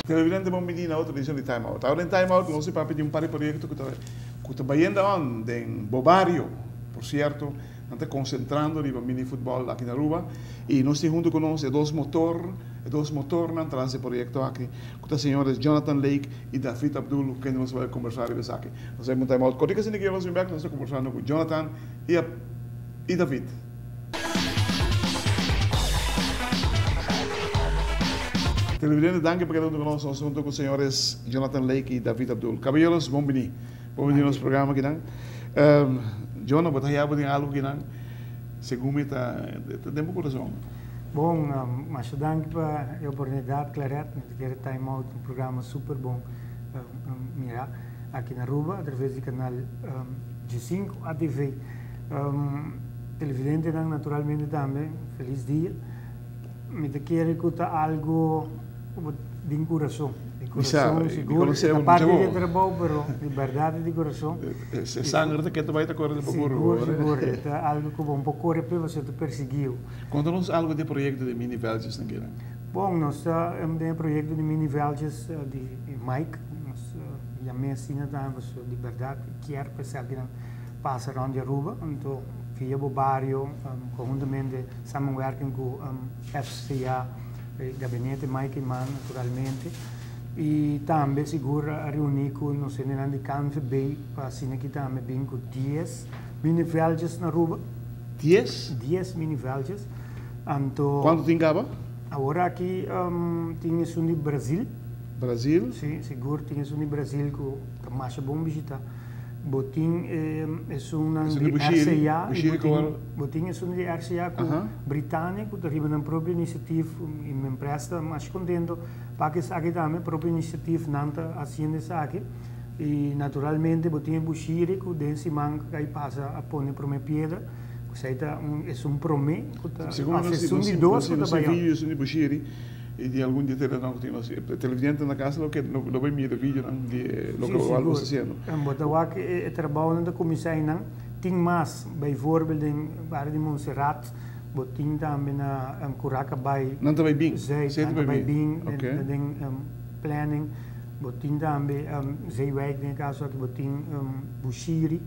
Televidente bon bini na otro edicion di Time Out. Awor den Time Out nos ta papia di un par di proyecto cu ta cu ta bayendo on den bo bario. Por cierto, nan ta concentrando riba mini futbol aki na Aruba y nos tin hunto cu nos e dos motor, e dos motornan tras e proyecto aki cu ta señores Jonathan Lake y David Abdul cu kende nos ta bay conversa riba esaki. Nos ta bay un Time Out cortico asina cu nos bin bek nos ta conversando cu Jonathan y y David. Televidente danki pa keda hunto ku nos, nos hunto ku señores Jonathan Lake y David Abdul. Caballeros bon bini, bon bini nos programa akinan. Jona bo ta haya bo den algo akinan segun mi ta den bo corazon. Bon, masha danki pa e oportunidad Claret, mi ta kere Time Out un programa super bon mira aki na Aruba a traves di canal G cinco ATV. Televidentenan naturalmente tambe felis dia. Mi ta kere ku ta algo ku bo den kurason. Di kurason sigur. E ta parti di e trabou pero di bèrdat di kurason. E sanger ta keda bai ta kore di bo kuru. Sigur sigur. E ta algo ku bo no por kore p'e pasobra ta persiguiu. Konta nos algo di e proyekto di mini veldjes nan keda. Bon nos ta den e proyekto di mini veldjes di Mike. Nos yam'é asina tambe pasobra di bèrdat e kier pa esakinan pasa rond di Aruba, anto via bo bario conhuntamente samenwerking cu FCA, gabinete Mike Eman naturalmente y tambe sigur a reuni cu nos hendenan di KNVB pa asina ki tambe bin cu dies mini veldjes na Aruba. Dies? Dies mini veldjes. Anto. Cuanto tin caba? Awor aki tin esun di Brazil. Brazil? Si, sigur tin esun di Brazil cu ta masha bon bishita. Bo tin esunnan di RCA y bo tin esun di RCA cu Britania cu ta riba nan propio iniciativ y mi empresa ta masha contento pa cu esaki tambe propio iniciativ nan ta haciendo esaki y naturalmente bo tin e Bushiri cu den siman cu a pasa a pone prome piedra cu esey ta esun prome cu ta of esun di dos cu ta bay Y di algun di e telenan cu tin nos televidente na casa lo ke lo bay mira videonan di e loke Sí, algo sigur. ta haciendo. En bo ta wak e trabounan ta cuminsa einan. Tin mas, bijvoorbeeld den bario di Montserrat, bo tin tambe na Curacabai Nan ta bay bin. Zuid, Sey ta nan ta bay bay bin. bin Ok. den den planning. Bo tin tambe Zeewijk den e caso aki, bo tin Bushiri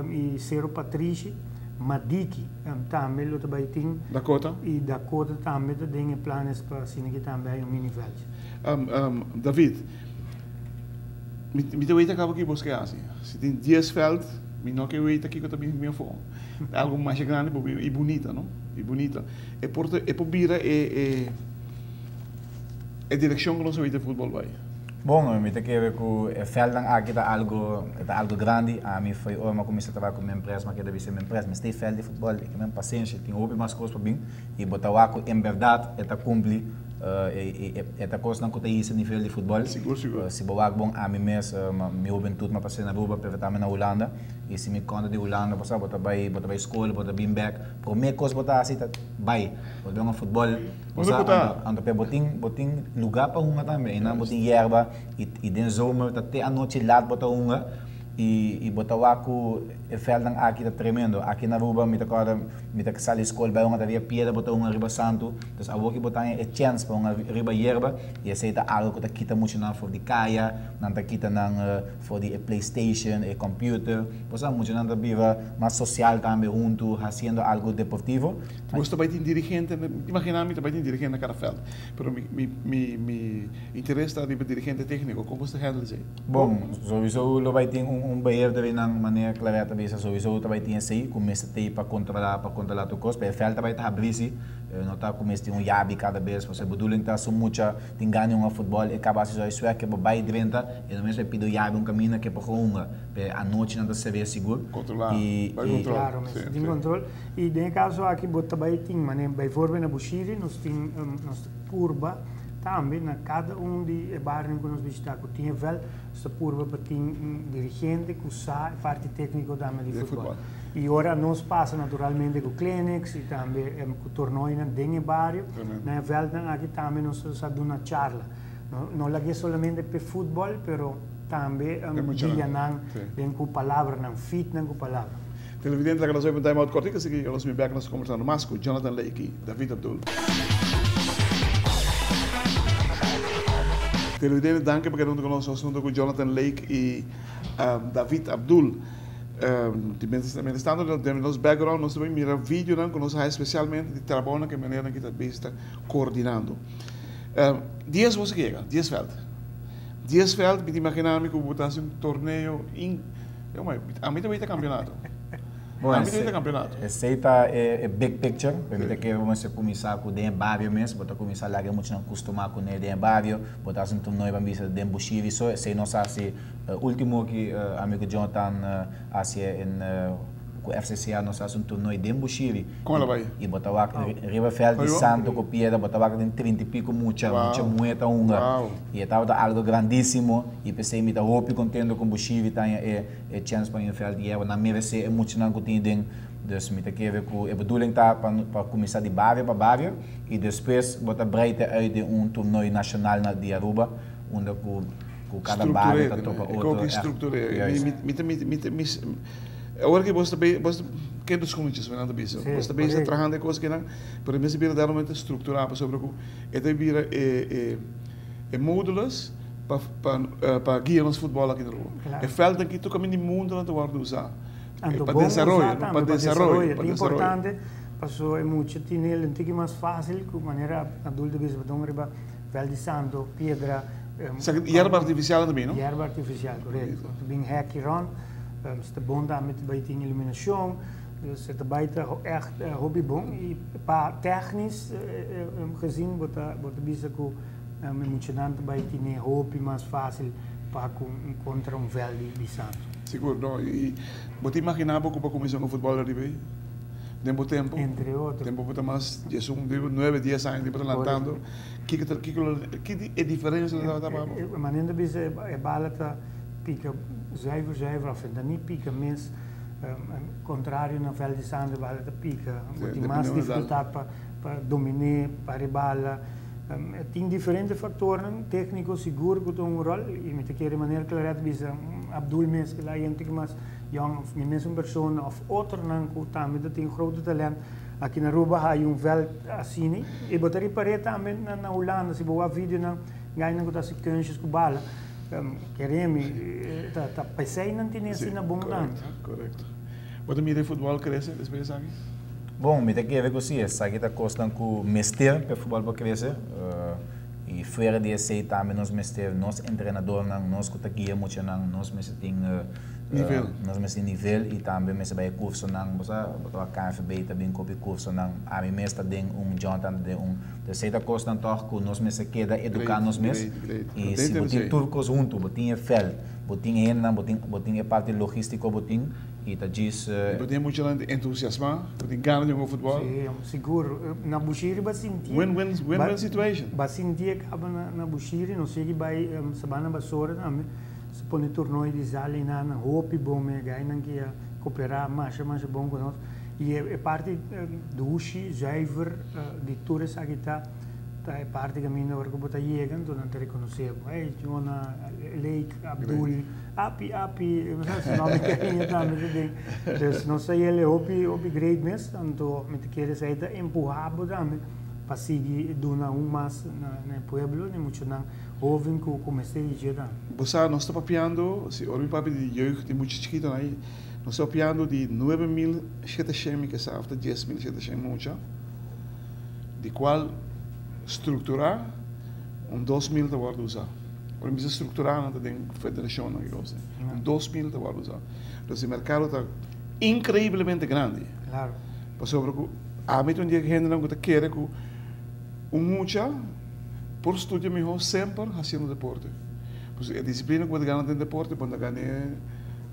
y Cerro Patrishi. Madiki tambe lo ta bay tin. Dakota. Y Dakota tambe ta den e planes pa asina ki tambe hay un mini veld. David, mi ta weta caba ki bos ke haci. Si tin dies veld, mi no ke weta kico ta bin mi afo. Ta algo masha grandi y bunita, no? Y bunita. E por ta, e por bira e e direccion cu nos a weta e futbol bay. Bon, mi ta kere ku e vèldnan aki ta algu, e ta algu grandi. Ami foi ora mi a kuminsá trabaha ku mi empresa, mi a keda bisa mi empresa, mester e vèld di futbòl, e ke men pasenshi, tin hopi mas kos pa bin. I bo ta wak ku en bèrdat e ta kumpli e ta kosnan ku ta hisa nivel di futbòl. Sigur, sigur. Si bo wak bon, ami mes, mi hubentut mi a pas'é na Aruba, pero tambe na Hulanda. I si mi konta di Hulanda, bo sa, bo ta bai, bo ta bai skol, bo ta bin bèk, promé kos bo ta hasi ta bai, bo ta bai hunga futbòl. Unda ku ta? Anto pe bo tin bo tin luga pa hunga tambe. Einan bo tin yerba i i den zomer ta te anochi lat bo ta hunga i i bo ta wak ku e vèldnan aki ta tremendo. Aki na Aruba mi ta kòrda mi ta sali skol bai hunga ta riba piedra bo ta hunga riba santu. Entonces awor ki bo ta haña e chèns pa hunga riba yerba i esei ta algu ku ta kita muchanan for di kaya, nan ta kita nan for di e playstation, e computer. Bo sa muchanan ta bira mas sosial tambe huntu hasiendo algu deportivo. Bos ta bai tin dirigente, imagina mi ta bai tin dirigente na kada veld, pero mi mi mi mi interes ta riba dirigente tecnico, con bos ta handle esey? Bon, souiso lo bai tin un un beheerder einan, manera Claret a bisa, souiso ta bai tin esey cu mester t'ey pa controla pa controla tur cos, pero e veld ta bai ta habri si, no ta cu mester tin un yabi cada bes, pasobra e bedoeling ta su mucha tin gana di hunga futbol, e caba haci su huiswerk ke por bai drenta, e no mester bai pidi un yabi un caminda ke por hunga, pero anochi nan ta seria sigur. Controla, y bai control. Claro, mester tin control. I den e kaso aki bo ta bai tin manera, bijvoorbeeld na Bushiri nos tin nos ta purba Tambe na kada un di e barionan ku nos bishitá ku tin e vèlt, nos ta purba pa tin un dirigente ku sa e parti tékniko tambe di futbòl. I ora nos pasa naturalmente ku clinics i tambe ku tornoinan den e bario, na e vèltnan aki tambe nos ta sa duna charla. No lag'é solamente p'e futbòl, pero tambe guia nan den ku palabranan, fit nan ku palabra. Televidente, laga nos bai pa un time out kòrtiku, así ku nos mi bèk nos ta kombersando mas ku Jonathan Lake i David Abdul. Televidente, danki pa keda huntu ku nos. Nos huntu ku Jonathan Lake i David Abdul. Mientras tanto, den nos background nos ta bai mira videonan ku nos a haña spesialmente di trabounan ku e maneran ki ta bezig ta koordinando. Dies bo a yega, dies vèlt. Dies vèlt, mi ta imaginá mi ku bo ta hasi un torneo in, ami ta bai ta kampionato. Bon, esei ta e big picture. Mi ta kere bo mester kuminsá ku den e bario mes. Bo ta kuminsá laga e muchanan kustumá kuné den e bario. Bo ta hasi un torneo ban bisa den Bushiri so. Esei nos a hasi último ki ami ku Jonathan a hasi en ku FCCA nos a hasi un torneo den Bushiri. Kon a bai? I bo ta wak riba vèlt di Santo ku Piedra bo ta wak den trinta i piko mucha, mucha muhé ta hunga. I e tabata algo grandísimo i p'esei mi ta hopi kontento ku Bushiri ta haña e E chèns pa un vèlt di yerba nan meresé e muchanan ku tin den. Dus mi ta kere ku e bedoeling ta pa pa kuminsá di bario pa bario i despues bo ta breite uit den un torneo nashonal na di Aruba unda ku ku kada bario ta topa otro. Struktur'é, struktur'é. Mi mi ta mi mi ta mi awor ki bos ta bei bos ta kende skuntjes nan ta bisa. Bos ta bezig trahando e kos kinan pero e mester bira dado momento strukturá pasobra ku e ta bira e e e modules. Pa pa guia nos futbol aki na Aruba. E veldnan aki tur kaminda di mundo nan ta wòrdu usá. Anto pa desaroyo, pa desaroyo, pa desaroyo. Importante paso e mucha tin el un tiki mas fácil ku manera adulto bisa pasobra riba veld di santo, piedra. Sa yerba artifisial nan ta bin, no? Yerba artifisial, korekto. Ta bin hèki rònt, si ta bon tambe ta bai tin iluminashon, dus e ta bai ta ègt hopi bon i pa tèknis gezien bo ta bo ta bisa ku. E muchanan ta bai tine hopi mas fácil pa ku kontra un vèld di santo. Sigur, no. I bo ta imaginá bo ku bo a kuminsá ku futbòl ariba ei den bo tempu? Entre otro. Tempu bo ta mas diesun, nuebe, dies aña di bo ta lantando. Kiko ta, kiko lo, ki di e diferensia lo tabata pa bo? E manera ta bisa e bala ta pika zuiver zuiver òf e ta ni pika mes. Kontrario na vèld di santo e bala ta pika. Bo tin mas difikultat pa dominé, pa rebala. Tin diferente factornan, tecnico sigur cu ta un rol y mi ta kere manera Claret bisa Abdul mes kila hende cu mas yong of mi mesun persona of otronan cu tambe ta tin grote talent aki na Aruba hay un veld asini y bo ta ripare tambe na Hulanda si bo wak videonan gainan cu ta haci kunstjes cu bala kere mi ta pesey nan tene asina bon tambe. Correcto, correcto. Bo ta mira e futbol crece despues di esaki? Bon, mi ta kere ku si, esaki ta kosnan ku mester pa e futbòl por krese. I fuera di esei tambe nos mester nos entrenadornan, nos ku ta guia muchanan, nos mester tin Nivel. Nos mester tin nivel i tambe mester bai e kursonan. Bo sa, bo ta wak KNVB ta bin kopi kursonan, ami mes ta den un, Jonathan ta den un. Entonces esei ta kosnan tòg ku nos mester keda eduká nos mes. I si bo tin tur kos huntu, bo tin e vèlt, bo tin e hendenan, bo tin bo tin e parti logístiko bo tin. I ta djis. I bo tin muchanan entusiasmá, bo tin gana di hunga futbòl. Sí, sigur. Na Bushiri bo a sintié. Win win, win win situation. Bo a sintié kaba na Bushiri, nos sigui bai Sabana Basora tambe. Nos a pone tornoyo di zal einan, hopi bon me gainan ki a koperá masha masha bon ku nos. I e parti dushi, zuiver di tur esaki ta. Ta e parti kaminda ora ku bo ta yega anto nan ta rekonosé bo. Hey, Jona, Lake, Abdul, Api, Api, bo sa su nòmber kariño tambe ta den. Dus nos ta yele hopi, hopi great mes, anto mi ta kere esei ta empuhá bo tambe pa sigui duna aun mas na e pueblo, na e muchanan hoven ku ku mester di dje tambe. Bo sa, nos ta papiando, si ora mi papia di jeugd, di mucha chikitonan ei, nos ta papiando di 9700 mi ke sa, òf ta 10700 mucha. Di cual structura un 2000 ta wordo usa. Ora mi bisa structura nan ta den federacionnan y cosnan. Un 2000 ta wordo usa. Entonces e mercado ta increiblemente grandi. Claro. Pasobra cu ami ta un di e hendenan cu ta kere cu un mucha por studia miho semper haciendo deporte. Pasobra e disciplina cu bo ta gana den deporte bo no ta gana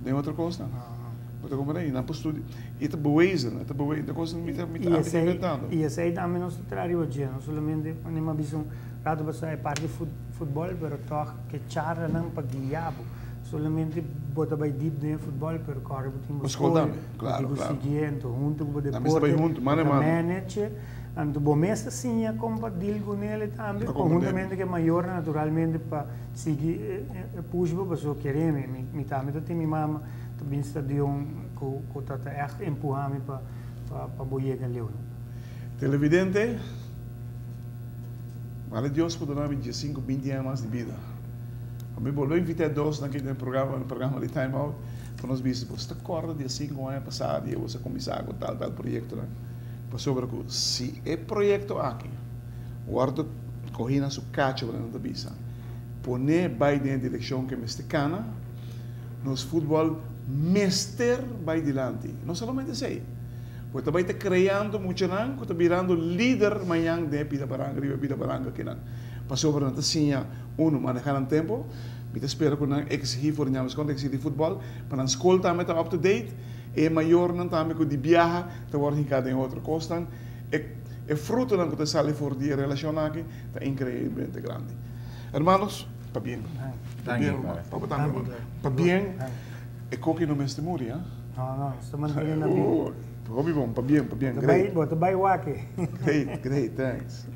den otro cosnan. Bo ta comprende? Y nan por studia. Y ta bewezen, e ta bewezen. Ta cos mi ta mi ta inventando. Y esey tambe nos ta traha riba dje, no solamente wanneer mi a bisa un rato pasa e parti futbol, pero toch ke charlanan pa guia bo. Solamente bo ta bay diep den e futbol, pero kòrda bo tin bo skol, bo tin bo sigui, anto hunto ku bo deporte, bo ta manage, anto bo mes ta siña kon pa deal ku nele tambe, konhuntamente ku e mayornan naturalmente pa sigui e push bo, pasobra kere mi, mi tambe ta tin mi mama ta bin stadion ku ku ta ta ègt empuha mi pa pa bo yega leu. Televidente, Male Dios por duna mi diesinku, binti aña mas di bida. Pa mi bolbe invita e dosnan aki den programa, den programa di Time Out, pa nos bisa, Boso ta kòrda diesinku aña pasá dia boso a kuminsá ku tal tal proyektonan? Pasobra ku si e proyekto aki wòrdu kohí na su kacho, nan ta bisa, pon'é bai den e direkshon ku e mester kana, Nos futbòl mester bai dilanti. No solamente esei, bo ta bai ta kreando muchanan ku ta birando lider mañan den e pida baranka, riba e pida baranka akinan. Pasobra nan ta siña, unu, manehá nan tempu. Mi ta spera ku nan eksigí for di ña meskon ta eksigí di futbòl, pa nan skol tambe ta up to date. E mayornan tambe ku di biaha ta wòrdu hinká den otro kosnan. E e frutonan ku ta sali for di e relashon aki ta inkreiblemente grandi. Hermanos. Pabien. Pabien, ruman. Papa tambe, ruman. Pabien. E koki no mester muri, ha? No, no. Nos ta mantene na bida. Hopi bon. Pabien, pabien. Great. Bo ta bai wak e. Great, great. Thanks.